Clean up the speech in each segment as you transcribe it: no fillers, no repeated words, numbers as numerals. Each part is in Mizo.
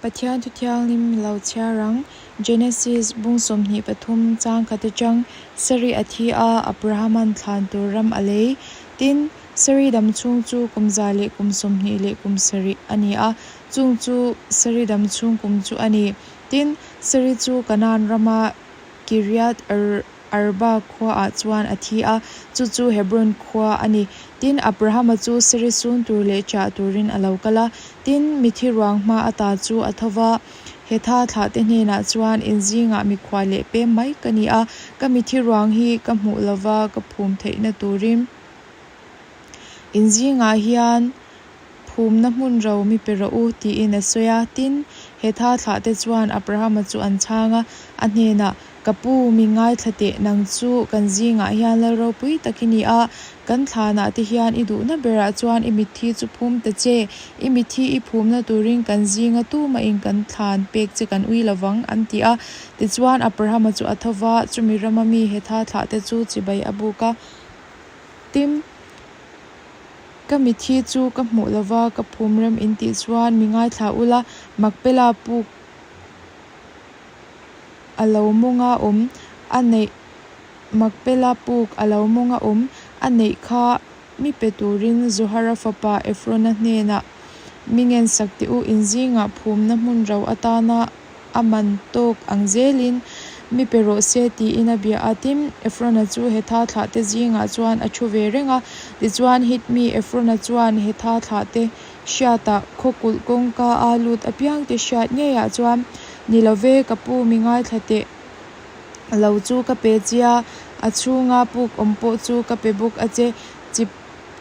Pathian Thu Thianghlim lo chhiar ang. Genesis bung 23 chang khat atang Sari a thi a, Abrahaman thlan tur ram a lei. Tin, Sari dam chhung chu kum 127 a ni a, chung chu Sari dam chhung kum chu a ni. Tin, Sari chu Kanaan rama Kiriath Arba khuaah chuan a thi a, chu chu Hebron khua a ni. Tin, Abrahama chu Sari sun tur leh chah turin a lo kal a. Tin, mithi ruang hma ata chu a tho va, Hetha thlahte hnenah chuan in zingah mikhual leh pem mai ka ni a, ka mithi ruang hi ka hmuh lova ka phum theihna turin in zingah hian phumna hmun ro mi pe rawh u, tiin a sawi a. Tin, Hetha thlahte chuan Abrahama chu an chhang a, a hnenah, Ka pu, mi ngaithla teh, nang chu kan zingah hian lal ropui tak i ni a, kan thlanah te hian i duhna berah chuan i mitthi chu phum ta che, i mitthi i phumna turin kan zinga tumahin kan thlan pek che kan ui lovang, an ti a. Tichuan, Abrahama chu a tho va, chumi rama mi Hetha thlahte chu chibai a buk a. Tim. Ka mitthi chu ka hmuh lova ka phum rem in tih chuan mi ngaithla ula, Makpela puk a lo mawnga awm a neih Makpela puk a lo mawnga awm a neih kha mi pe turin Zohara fapa Efrona hnenah mi ngensak teh u, in zingah phumna hmun ro atana a man tawk ang zelin mi pe rawh se tiin a bia a. Tin, Efrona chu Hetha thlahte zingah chuan a thu ve reng a. Tichuan, Hitmi Efrona chuan Hetha thlahte hriatah khaw kulh kawngka a lut apiangte hriat ngeiah chuan, Ni lo ve, ka pu mi ngaithla teh lo chu ka pe chia, a chhunga puk awm pawh chu ka pe bawk a che. Chip.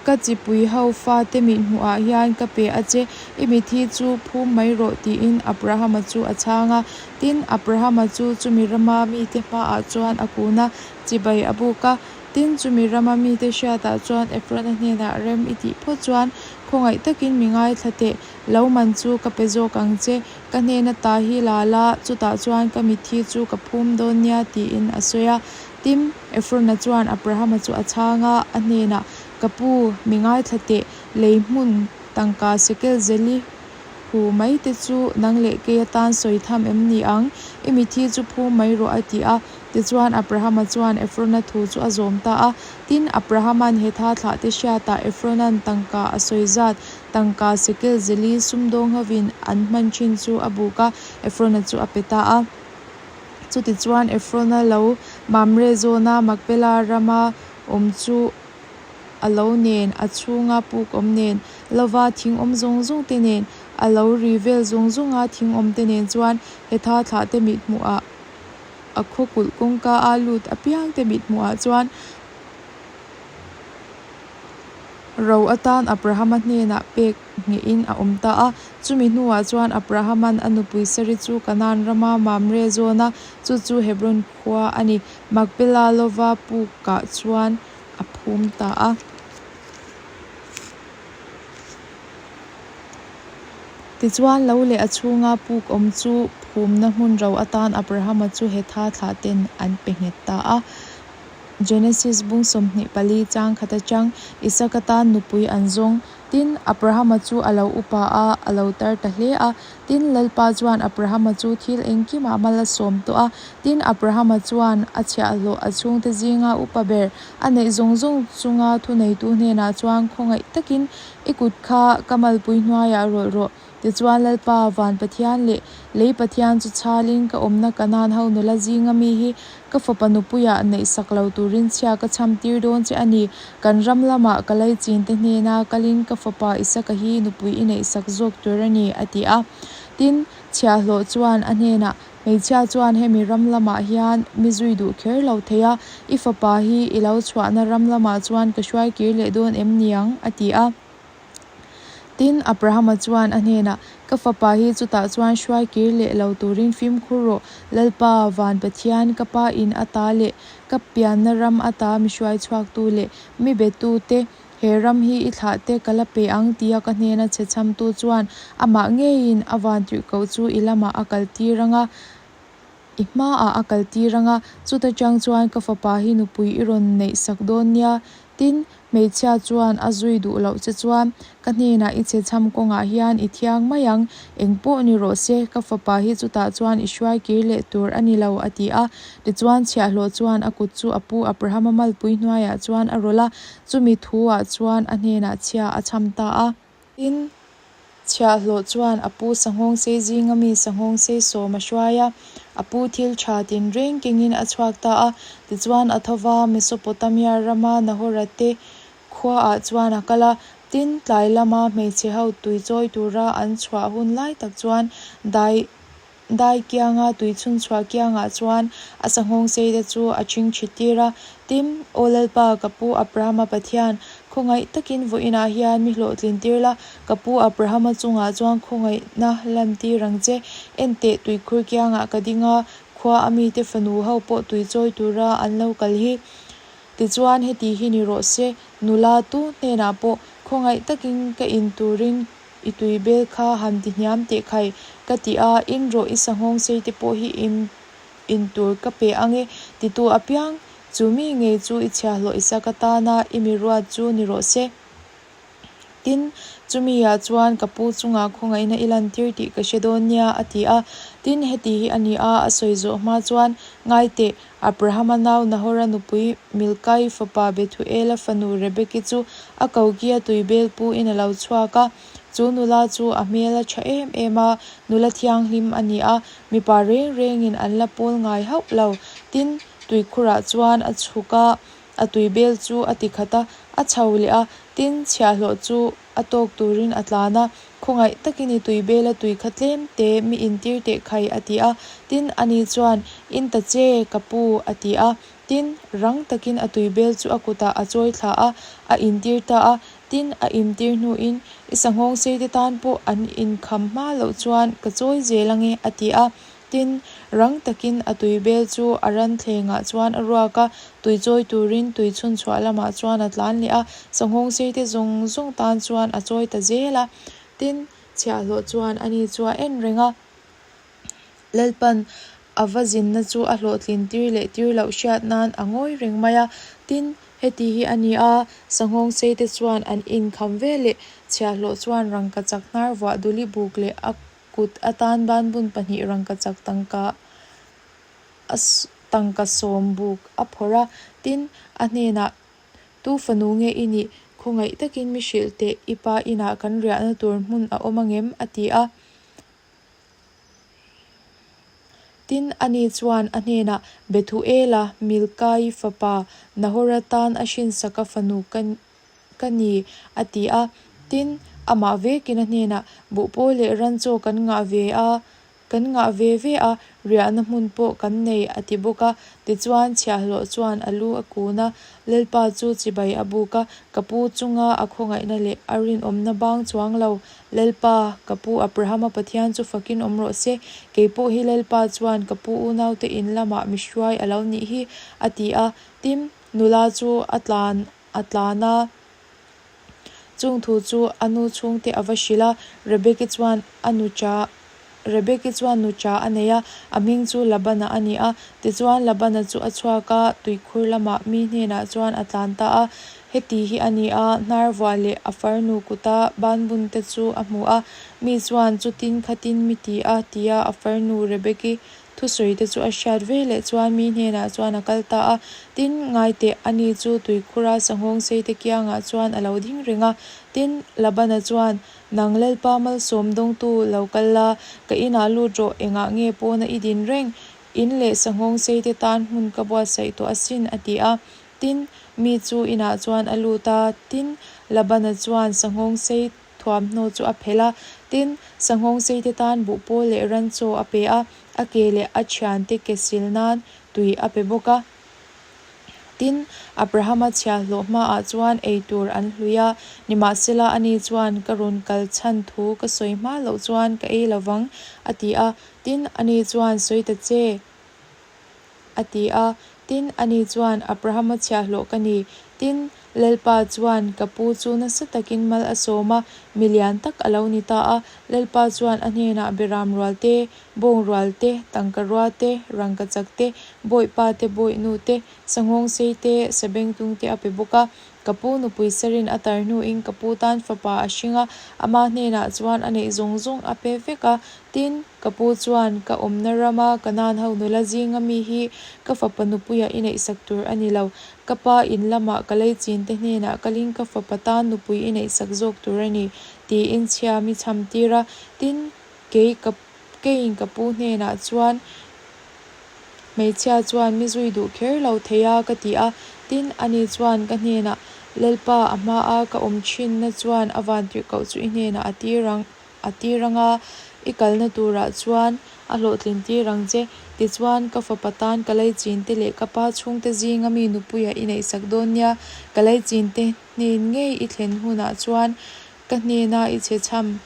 Ka chipui ho fate mithmuhah hian ka pe a che, i mithi chu phum mai rawh tiin Abrahama chu a chhang a. Tin, Abrahama chu chumi rama mite hmaah chuan a kun a, chibai a buk a. Tin, chumi rama mite hriatah chuan Efrona hnenah rem i tih phawt chuan, Khawngaih takin mi ngaithla teh, lo man chu ka pe zawk ang che, ka hnena ta hi la la, chutah chuan ka mithi chu ka phum dawn nia tiin a sawi a. Tin, Efrona chuan Abrahama chu a chhang a, a hnenah, Ka pu, mi ngaithla teh, lei hmun tangka sekel zeli hu mai te chu nang leh kei atan sawi tham em ni ang? I mithi chu phu mai rawh a ti a. Tichuan, Abrahama chuan Efrona thu chu a zawm ta a. Tin, Abrahama'n Hetha thlahte hriatah Efrona'n tangka a sawi zat, tangka sekel zeli sumdawng hovin an hman thin chu a buk a, Efrona chu a pe ta a. Chutichuan Efrona lo Mamre zawna Makpela rama awm chu a lo nen, a chhunga puk awm nen, lova thing awm zawng zawng te nen, a lo ri vel zawng zawnga thing awm te nen chuan Hetha thlahte mithmuhah a khaw kulh kawngka a lut apiangte mithmuhah chuan ro atan Abrahama hnenah pek ngeihin a awm ta a. Chumi hnuah chuan Abrahama'n a nupui Sari chu Kanaan rama Mamre zawna, chu chu Hebron khua a ni, Makpela lova pukah chuan a phum ta a. Tichuan, lo leh a chhunga puk awm chu phumna hmun ro atan Abrahama chu Hetha thlahten an pe nghet ta a. Genesis bung 24 chang khat atang Isaka tan nupui an zawng. Tin, Abrahama chu a lo upa a, a lo tar ta hle a. Tin, Lalpa chuan Abrahama chu thil engkimah mal a sawm tawh a. Tin, Abrahama chuan a chhiahhlawh a chhungte zinga upa ber a neih zawng zawng chunga thuneitu hnenah chuan khawngaih takin i kut kha ka malpui hnuaiah rawlh rawh. Tichuan Lalpa, Van Pathian leh Lei Pathian chu chhalin ka awmna Kanaan ho nula zinga mi hi ka fapa nupuiah neihsak lo turin chhia ka chham tir dawn che a ni. Kan ram lamah ka leichinte hnena kalin ka fapa Isaka hi nupui i neihsak zawk tur a ni, a ti a. Tin, chhiahhlawh chuan a hnenah, Hmeichhia chuan hemi ram lamah hian mi zui duh kher lo thei a, i fapa hi i lo chhuahna ram lamah chuan ka hruai kir leh dawn em niang? a ti a. Tin, Abrahama chuan a hnenah, Ka fapa hi chutah chuan hruai kir leh lo turin fimkhur rawh, Lalpa, Van Pathian, ka pa in ata leh ka pianna ram ata mi hruai chhuaktu leh mi betute, he ram hi i thlahte ka la pe ang tia ka hnena chhe chhamtu chuan amah ngeiin a van tirhkoh chu i lamah a kaltir ang a. I hmaah a kaltir ang a, chuta chang chuan ka fapa hi nupui i rawn neih sak dawn nia. Tin, Hmeichhia chuan a zui duh loh che chuan, Ka hnenah i chhechham kawngah hian i thiang mai ang, eng pawh ni rawh se, ka fapa hi chutah chuan i hruai kir leh tur a ni lo, a ti a. Tichuan chhiahhlawh chuan a kut chu a pu Abrahama malpui hnuaiah chuan a rawlh a, chumi thuah chuan a hnenah chhia a chham ta a. Tin, chhiahhlawh chuan a pu sanghawngsei zinga mi sanghawngsei sawm a hruai a, a pu thil tha tinreng kengin a chhuak ta a. Tichuan a tho va, Mesopotamia rama Nahora te khuaah chuan a kal a. Tin, tlai lama hmeichhe ho tui chawi tura an chhuah hun lai tak chuan dai Dai kianga tui chhunchhuah kiangah chuan a sanghawngsei te chu a chingchhit tir a. Tin, Aw Lalpa, ka pu Abrahama Pathian, khawngaih takin vawiinah hian mi hlawhtlin tir la, ka pu Abrahama chungah chuan khawngaihna lantir ang che. Enteh, tuikhur kiangah ka ding a, khua a mite fanu ho pawh tui chawi tura an lo kal hi. Tichuan, heti hi ni rawh se, nula tu hnenah pawh khawngaih takin ka in turin I tui bel kha han ti hniam teh khai, ka ti a, in rawh i sanghawng sei te pawh hi in in tur ka pe ang e, titu apiang, chu mi ngei chu i chhiahhlawh i sak atana i mi ruat chu ni rawh se. Tin, chumi ah chuan ka pu chungah khawngaihna i lantir tih ka hre dawn nia, a ti a. Tin, heti hi a ni a, a sawi zawh hma chuan, Ngai teh, Abrahama nau Nahora nupui Milkai fapa Bethuela fanu Rebeki chu a kokia tuibel pu in a lo chhuak a. Chu nula chu a hmel a tha em em a, nula thianghlim a ni a, mipa reng rengin an la pawl ngai hauh lo. Tin, tuikhurah chuan a chhuk a, a tuibel chu a ti khat a, a chho leh a, tin, chhiahhlawh chu a tawk turin a tlan a, Khawngaih takin i tui bel a tui kha tlem te mi intir teh khai a ti a. Tin, ani chuan, In ta che, ka pu, a ti a. Tin, rang takin a tui bel chu a kutah a chawi thla a, a intir ta a. Tin, a intir hnuin, I sanghawng sei te tan pawh an inkham hma loh chuan ka chawi zel ange, a ti a. Tin, rang takin a tui bel chu a ran thlengah chuan a ruak a, tui chawi turin tui chhun chhuah lamah chuan a tlan leh a, sanghawng sei te zawng zawng tan chuan a chawi ta zel a. Tin, chhiahhlawh chuan ani chu a en reng a, Lalpan a va zinna chu a hlawhtlin tir leh tir loh hriat nan a ngawi reng mai a. Tin, heti hi a ni a, sanghawng sei te chuan an inkham ve leh chhiahhlawh chuan rangkachak hnar vuah duli buk leh a Kut atan banbun pahnih rangkachak tangka a tangka sawm buk a phawrh a, tin, a hnenah, Tu fanu nge i nih? Khawngaih takin mi hrilh teh, i pa inah kan riahna tur hmun a awm angem? a ti a. Tin, ani chuan a hnenah, Bethuela, Milkai fapa Nahora tan a hrinsaka fanu ka ka ni, a ti a. Tin, amah vekin a hnenah, Buhpawl leh ran chaw kan ngah ve a, kan ngah ve ve a, riahna hmun pawh kan nei, a ti bawk a. Tichuan, chhiahhlawh chuan a lu a kun a, Lalpa chu chibai a buk a, Ka pu chunga a khawngaihna leh a rinawmna bang chuang lo, Lalpa, ka pu Abrahama Pathian chu fakin awm rawh se, kei pawh hi Lalpa chuan ka pu unaute in lamah mi hruai a lo nih hi, a ti a. Tin, nula chu a tlan a tlan a. Chung thu chu a nu chhungte a va hrilh a, Rebeki chuan a nucha Rebeki chuan nucha a nei a, a hming chu Labana a ni a. Tichuan Labana chu a chhuak a, tuikhur lamah mi hnenah chuan a tlan ta a. Heti hi a ni a, hnar vuah leh a farnu kuta banbun te chu a hmu a. Mi chuan chutin khatin mi ti a, tia a farnu Rebeki Thusawi te chu a hriat ve leh chuan mi hnenah chuan a kal ta a. Tin, ngaiteh, ani chu tuikhura sanghawng sei te kiangah chuan a lo ding reng a. Tin, Labana chuan, Nang Lalpa malsawm dawngtu lo kal la, ka inah lut rawh, engah nge pawna i din reng? In leh sanghawng sei te tan hmun ka buatsaih tawh asin, a ti a. Tin, mi chu inah chuan a lut a. Tin, Labana chuan sanghawng sei Thuamhnaw chu a phelh a, tin, sanghawng seite tan buhpawl leh ran chaw a pe a, a ke leh a thiante ke sil nan tui a pe bawk a. Tin, Abrahama chhiahhlawh hmaah chuan ei tur an hlui a, nimahsela ani chuan ka rawn kal chhan thu ka sawi hma loh chuan ka ei lo vang, a ti a. Tin, ani chuan sawi ta che. A ti a. Tin, ani chuan, Abrahama chhiahhlawh ka ni. Tin, Lalpa chuan ka pu chu nasa takin mal a sawm a, mi lian tak a lo ni ta a. Lalpa chuan a hnenah beram rual te, bawng rual te, tangka rua te, rangkachak te, bawihpa te, bawihnu te, sanghawng sei te, sabengtung te a pe bawk a. Ka pu nupui Sarin a tar hnuin ka pu tan fapa a hring a, ama hnenah chuan a neih zawng zawng a pe vek a. Tin, ka pu chuan, Ka awmna rama Kanaan ho nula zinga mi hi ka fapa nupuia i neihsak tur a ni lo. Ka pa in lamah ka lei chinte hnenah kalin ka fapa tan nupui i neihsak zawk tur a ni, tiin chhia mi chham tir a. Tin, kei ka keiin ka pu hnenah chuan hmeichhia chuan mi zui duh kher lo thei a ka ti a. Tin, ani chuan ka hnenah, Lalpa, a hmaa ka awm thinna chuan a vantirhkoh chu i hnenah a tir ang. A tir anga i kalna turah chuan a hlawhtlin tir ang che. Tichuan, ka fapa tan ka leichinte leh ka pa chhungte zinga mi nupuia i neihsak dawn nia. Ka leichinte hnen ngei i thlen hunah chuan ka hnena i chhechham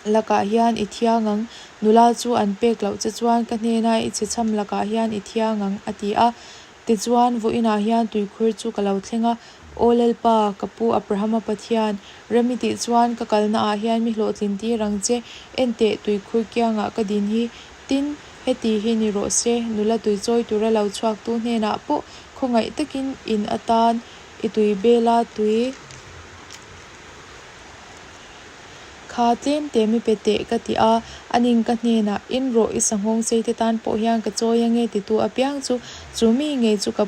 lakah hian i thiang ang. Nula chu an pek loh che chuan ka hnena i chhechham lakah hian i thiang ang, a ti a. Tichuan, vawiinah hian tuikhur chu ka lo thleng a, Aw Lalpa, ka pu Abrahama Pathian, rem i tih chuan ka kalnaah hian mi hlawhtlin tir ang che, enteh tuikhur kiangah ka din hi. Tin, heti hi ni rawh se, nula tuichawi tura lo chhuaktu hnenah pawh khawngaih takin in atan i tui bela tui Kha tlem te mi pe teh ka ti a, anin ka hnenah in rawh i sanghawng sei te tan pawh hian ka chawi ange titu apiang chu chu mi ngei chu ka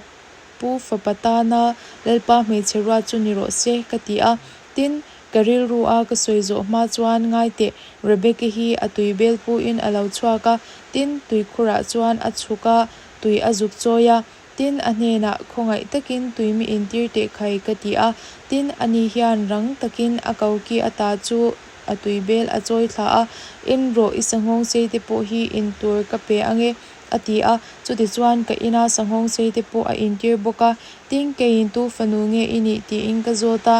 pu fapa tana Lalpa hmeichhe ruat chu ni rawh se ka ti a. Tin, ka rilru a ka sawi zawh hma chuan ngai teh Rebeki hi a tui bel pu in a lo chhuak a, tin tuikhurah chuan a chhuk a, tui a zuk chawi a. Tin, a hnenah, Khawngaih takin tui mi intir teh khai, ka ti a. Tin, ani hian rang takin a koki ata chu a tui bel a chawi thla a, In rawh, i sanghawng sei te pawh hi in tur ka pe ange, a ti a. Chutichuan, ka ina sanghawng sei te pawh a intir bawk a. Tin, keiin tu fanu nge i nih tiin ka zawt a.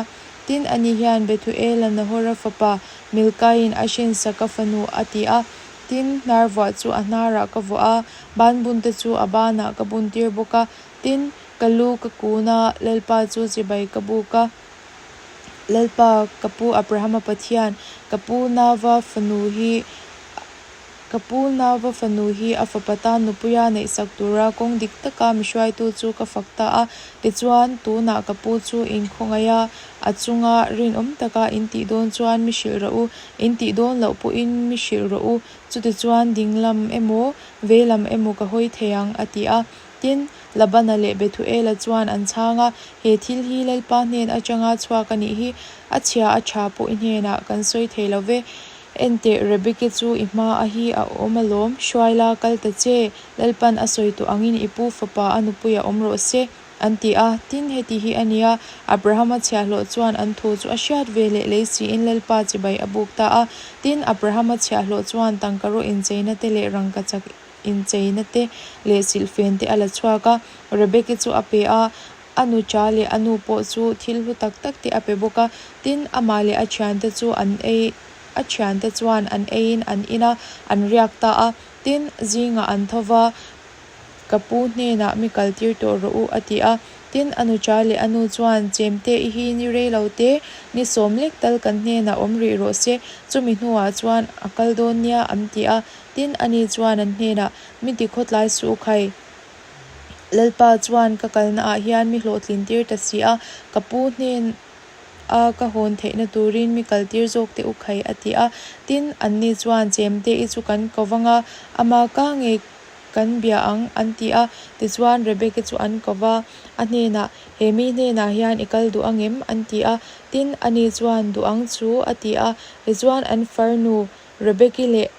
Tin, ani hian Bethuela Nahora fapa Milkaiin a hrinsak a fanu, a ti a. Tin, hnar vuah chu a hnarah ka vuah a, ban bun te chu a banah ka bun tir bawk a. Tin, ka lu ka kun a, Lalpa chu chibai ka buk a. Lalpa, ka pu Abrahama Pathian, ka pu Nava fanu hi ka pu Nava fanu hi a fapa tan nupuia neihsak tura kawng dik taka mi hruaitu chu ka fak ta a. Tichuan, tunah ka pu chu inkhawngaih a, a chunga rinawm taka in tih dawn chuan mi hrilh rawh u. In tih dawn loh pawhin mi hrilh rawh u, chutichuan ding lam emaw, vei lam emaw ka hawi thei ang, a ti a. Tin, Labana leh Bethuela chuan an chhang a, He thil hi Lalpa hnen atanga chhuak a nih hi, a chhia a tha pawh i hnenah kan sawi thei lo ve. Enteh, Rebeki chu i hma a hi a awm alawm, hruai la kal ta che, Lalpan a sawi tawh angin i pu fapa a nupuia awm rawh se. An ti a, tin heti hi a nia, Abrahama chhiahhlawh chuan an thu chu a hriat ve leh lei siin Lalpa chibai a buk ta a. Tin, Abrahama chhiahhlawh chuan tangkaraw incheina te leh rangkachak incheina te leh silhfen te a la chhuak a, Rebeki chu a pe a, a nu cha leh a nu pawh chu thil hlu tak tak te a pe bawk a. Tin, amah leh a thiante chu an ei a thiante chuan an eiin an in a, an riak ta a. Tin, zingah an tho va. Ka pu hnenah mi kal tir tawh rawh u, a ti a. Tin, a nucha leh a nu chuan, Chemte i hi ni rei lo te, ni sawm lek tal kan hnenah awm rih rawh se, chumi hnuah chuan a kal dawn nia, an ti a. Tin, ani chuan an hnenah, Mi ti khawtlai suh u khai. Lalpa chuan ka kalnaah hian mi hlawhtlin tir ta si a, ka pu hnen a ka hawn theihna turin mi kal tir zawk teh u khai, a ti a. Tin, anni chuan, Chemte i chu kan ko vang a, ama ka ngei Kan bia ang, an ti a. Tichuan, Rebeki chu an ko va, a hnenah, He mi hnenah hian i kal duh angem? an ti a. Tin, ani chuan, Duh ang chu, a ti a. Tichuan, an farnu Rebeki leh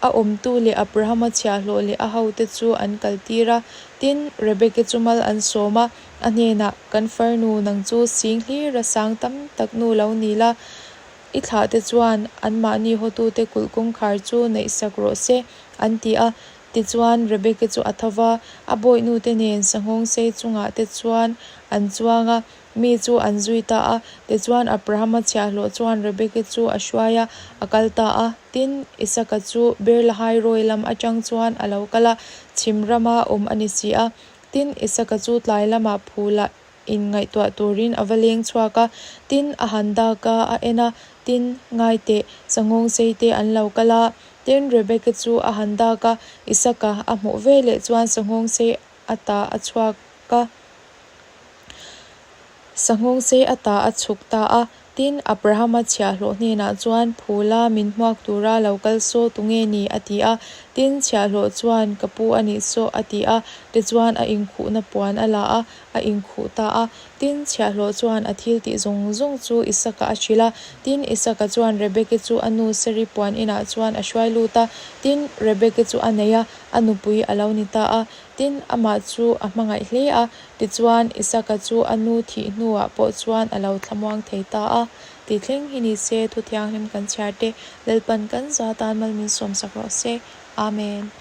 a awmtu leh Abrahama chhiahhlawh leh a hote chu an kaltir a. Tin, Rebeki chu mal an sawm a, a hnenah, Kan farnu, nang chu sing hlira sang tam tak nu lo ni la, i thlahte chuan anmahni hawtute kulh kawngkhar chu neihsak rawh se, an ti a. Tichuan, Rebeki chu a tho va, a bawihnute nen sanghawng sei chungah te chuan an chuang a, mi chu an zui ta a. Tichuan, Abrahama chhiahhlawh chuan Rebeki chu a hruai a, a kal ta a. Tin, Isaka chu Berlahai rawi lam atang chuan a lo kal a, chhim rama awm a ni si a. Tin, Isaka chu tlai lamah phulah Inngaihtuah turin a va leng chhuak a, tin, a han dak a, a en a, tin, ngai teh, sanghawng sei te an lo kal a. Tin, Rebeka chu a han dak a, Isaka a hmuh ve leh chuan sanghawng sei ata a chhuak a. Sanghawngsei ata a chhuk ta a. Tin, Abrahama chhiahhlawh hnenah chuan, Phula min hmuak tura lo kal saw tunge ni? a ti a. Tin, chhiahhlawh chuan, Ka pu a nih saw, a ti a. Tichuan, a inkhuhna puan a la a, a inkhuh ta a. Tin, chhiahhlawh chuan a thil tih zawng zawng chu Isaka a hrilh a. Tin, Isaka chuan Rebeki chu a nu Sari puan inah chuan a hruai lut a. Tin, Rebeki chu a nei a, a nupui a lo ni ta a. Tin, amah chu a hmangaih hle a. Tichuan, Isaka chu a nu thih hnuah pawh chuan a lo thlamuang thei ta a. Ti thleng hi ni se, thu thianghlim kan chhiar te, Lalpan kan za tan mal min sawmsak rawh se. Amen.